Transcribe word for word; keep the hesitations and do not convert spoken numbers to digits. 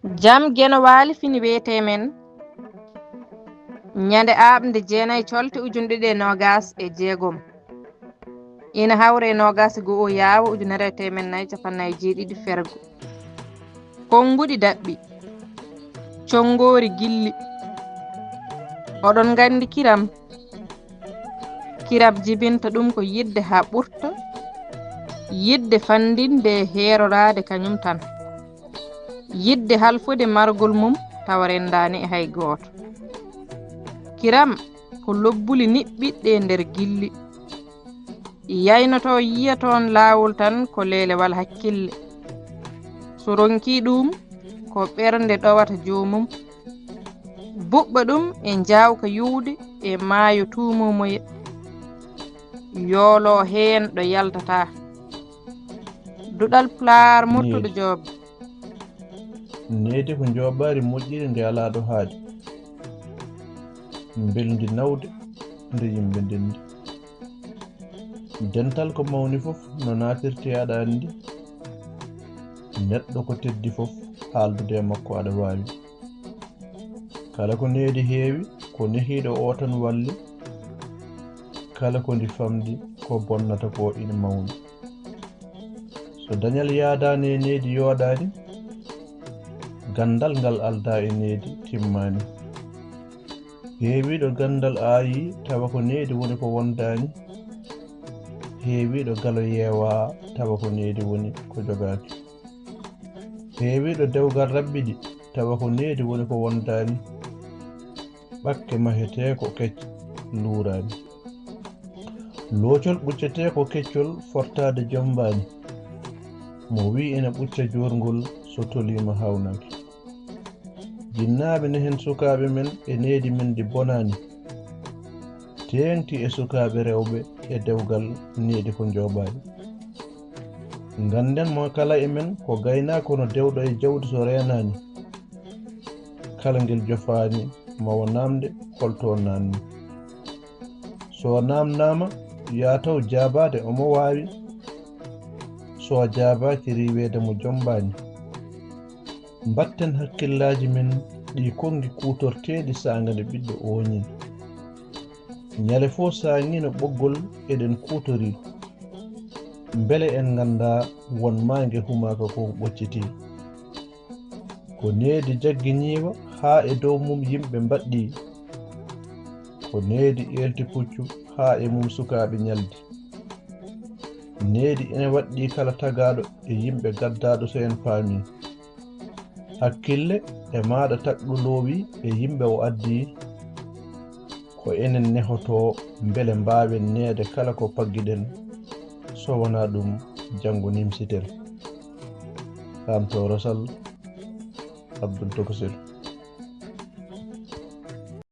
Jam Geno Waali fini wiyetee men ñande aaɓnde jeenay colte ujunɗe ɗiɗi e noogas e jeegom. Ina hawre e noogas e go'o yaawo ujunere e teemen nayi capannay jeeɗiɗi fergo. Konnguɗi daɓɓi. Conngoori gilli. Oɗon nganndi kiram. Kiram jibinta ɗum ko yiɗde haa ɓurta. Yiɗde fanndinde e heeroraade kañum tan. Yiɗde halfude margol mum tawa renndaani e hay gooto. Kiram ko lobbuli niɓɓiɗɗi e nder gilli. Yaynoto yiya toon laawol tan ko leelewal hakkille. So ronkii ɗum ko ɓernde ɗowata joomum. Buɓɓa ɗum e njaawka yuwde e maayo tuumoomoye. Yooloo heen ɗo yaltataa. Duɗal Pulaar Murtuɗo Joob. Needi ko njooɓaari moƴƴiri ndi alaa ɗo haaɗi. Mbelndi nawde nde yimɓe ndenndi. Dental ko mawni fof no naatirtee aɗa anndi. Neɗɗo ko teddi fof haaldude e makko aɗa waawi. Kala ko needi heewi ko nehiiɗo oo tan walli. Kala ko ndi famɗi ko bonnata ko ina mawni. So dañal yaadaani e needi yooɗaani, ganndal ngal aldaa e needi timmaani. Heewiiɗo ganndal aayii tawa ko needi woni ko wondaani. Heewiiɗo galo yeewaa tawa ko needi woni ko jogaaki. Heewiiɗo dewgal raɓɓiɗi tawa ko needi woni ko wondaani. Ɓakke mahetee ko kec luuraani. Loocol ɓuccetee ko keccol fortaade jommbaani. Mo wii ina ɓucca joorngol so toliima haawnaaki. Jinnaaɓe nehen sukaaɓe men e needi men ndi bonaani. Teeŋti e sukaaɓe rewɓe e dewgal needi ko njooɓaani. Ngannden mo kala e men ko gaynaako no dewɗo e jawdi so reenaani. Kala ngel jofaani mawa naamnde holto naamni. So naamnaama yaa taw jaabaade omo waawi. So jaabaaki riiweede mo jommbaani. Mbaɗten hakkillaaji men ɗi konngi kuutorteeɗi saanga nde ɓiɗɗo ooñi. Ñale fof saangii no ɓoggol eɗen kuutorii. Mbele en nganndaa won maange humaaka ko ɓoccitii. Ko needi jaggi ñiiwa haa e dow mum yimɓe mbaɗɗii. Ko needi eelti puccu haa e mum sukaaɓe ñaldi. Needi ene waɗɗii kala tagaaɗo e yimɓe gaddaaɗo so en paamii. Hakkille e maaɗa tagɗu loowii e yimɓe o addii. Ko enen nehotoo mbele mbaawen neede kala ko paggiɗen, so wonaa ɗum janngo nimsiten. Lamtooro Sall, Abdul Tokosel.